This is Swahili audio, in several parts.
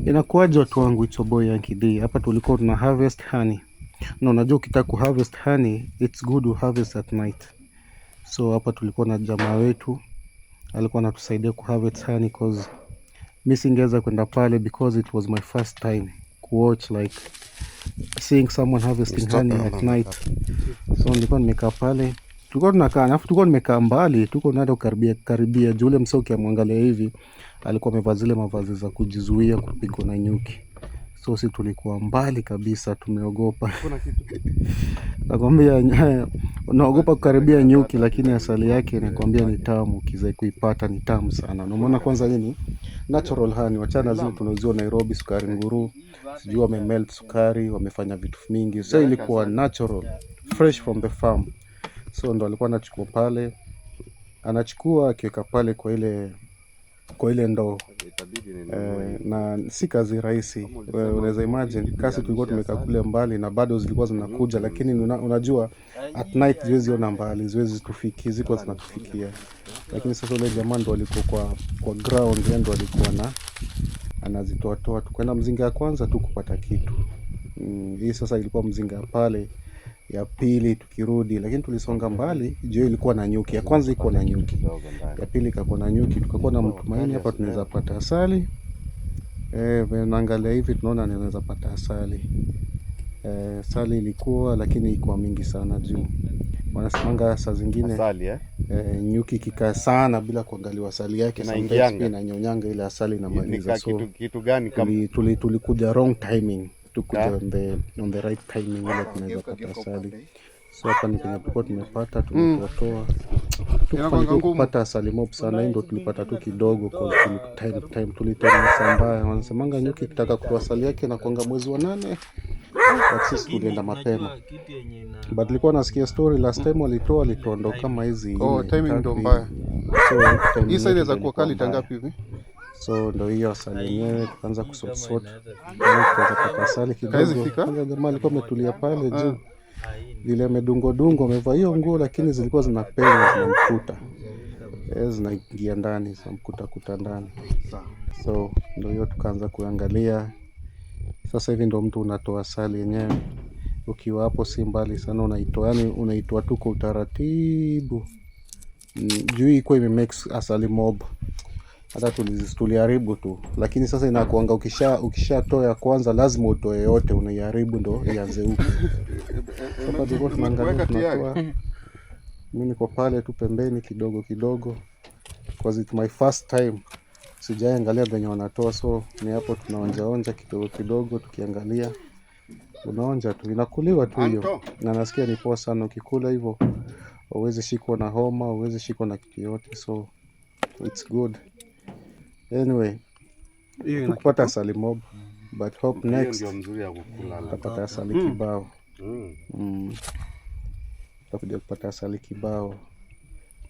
Inakuwaje watu wangu, it's your boy Yankee D. Hapa tulikuwa tuna harvest honey. Na unajua ukitaka ku harvest honey, it's good to harvest at night. So hapa tulikuwa na jamaa wetu alikuwa anatusaidia ku harvest honey, 'cause mi singeweza kwenda pale because it was my first time ku watch, like seeing someone harvesting honey at night. So nilikuwa nimekaa pale, tulikuwa tunakaa, alafu tulikuwa nimekaa mbali, tuko naenda kukaribia karibia juu ule msee ukimwangalia hivi alikuwa amevaa zile mavazi za kujizuia kupigwa na nyuki. So si tulikuwa mbali kabisa, tumeogopa. Nakwambia unaogopa kukaribia nyuki, lakini asali yake nakwambia ni tamu, ukiweza kuipata ni tamu sana. Na umeona kwanza hii ni natural honey, wachana zile tunauziwa Nairobi, sukari nguru, sijui wamemelt sukari, wamefanya vitu mingi. So ilikuwa natural, fresh from the farm. So ndo alikuwa anachukua pale, anachukua akiweka pale kwa ile ndoo. Na si kazi rahisi. Wewe unaweza imagine kasi tulikuwa tumekaa kule mbali na bado zilikuwa zinakuja, lakini unajua at night ziwezi ona mbali, ziwezi tufikia, zilikuwa zinatufikia. Lakini sasa ule jamaa ndo alikuwa kwa ground, yeye ndo alikuwa na anazitoatoa. Tukaenda mzinga ya kwanza tu kupata kitu. Hii sasa ilikuwa mzinga ya pale ya pili tukirudi, lakini tulisonga mbali juu ilikuwa na nyuki. Ya kwanza iko na nyuki, ya pili ikakuwa na nyuki. Tukakuwa na mtumaini hapa tunaweza pata asali. Vile naangalia hivi tunaona ninaweza pata asali. Asali ilikuwa, lakini ilikuwa mingi sana juu wanasemanga saa zingine Asali, eh? Nyuki ikikaa sana bila kuangaliwa asali yake sometimes Inaingianga. Pia inanyonyanga ile asali inamaliza. Nika So kitu gani kama tulikuja wrong timing, tukuja Ka? on the right timing ile tunaweza pata asali. So hapa ni penye tulikuwa tumepata, tumetoatoa, tukufanikiwa ngumu. Kupata asali mob sana. Hii ndo tulipata tu kidogo kwa time time tulitema saa mbaya. Wanasemanga nyuki kitaka kutoa asali yake na kuanga mwezi wa nane, but sisi tulienda mapema. But nilikuwa nasikia story last time walitoa ndo kama hizi Oh, nne, timing tatu ndo hivi. mbaya. So timing Hii side yetu inaweza ndo kuwa ilikuwa kali mbaya. ngapi hivi? So ndo hiyo asali yenyewe tukaanza kusort, tutaweza pata asali Haiwezi kidogo. fika? Kwanza jamaa alikuwa ametulia pale juu vile amedungwa dungwa, amevaa hiyo nguo, lakini zilikuwa zinapenya zinamkuta, zinaingia ndani, zinamkuta kuta ndani. So ndo hiyo tukaanza kuangalia. Sasa hivi ndo mtu unatoa asali yenyewe ukiwa hapo si mbali sana, unaitoa, yani unaitoa tu kwa utaratibu. Juu ikuwa imemix asali mob, hata tuliharibu tu, lakini sasa inakuanga ukishatoa ya kwanza lazima utoe yote, unaiharibu ndo ianze upya. Sasa tulikuwa tunaangalia Umekuweka tayari? tunatoa, mi niko pale tu pembeni kidogo kidogo, 'cause it's my first time, sijaangalia venye wanatoa, so ni hapo tunaonjaonja kidogo kidogo, tukiangalia, unaonja tu, inakuliwa tu hiyo, Anto. Na nasikia ni poa sana ukikula hivyo, huwezi shikwa na homa, huwezi shikwa na kitu yote, so it's good. Anyway, Hiyo ina tukupata asali mob, but hope Hiyo next ndio mzuri ya kukula. Tutapata asali kibao. Tutakuja kupata asali kibao,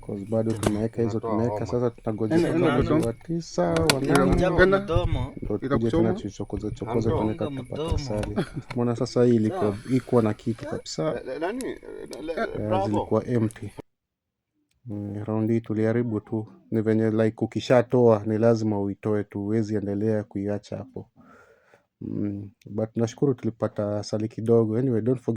'cause bado tumeweka hizo, Inatoa tumeweka homa. sasa, tunangojea Enda- enda mwezi kuchoma. wa tisa wa nane Enda. ndo tukuje tena Itakuchoma? tuchokoze chokoze Anto. tuone kama tutapata asali. Mbona sasa hii ilikuwa ikuwa na kitu kabisa, Nani? Bravo. Zilikuwa empty. Round hii tuliharibu tu, ni venye like ukishatoa ni lazima uitoe tu, huwezi endelea kuiacha hapo. But nashukuru tulipata asali kidogo. Anyway, don't forget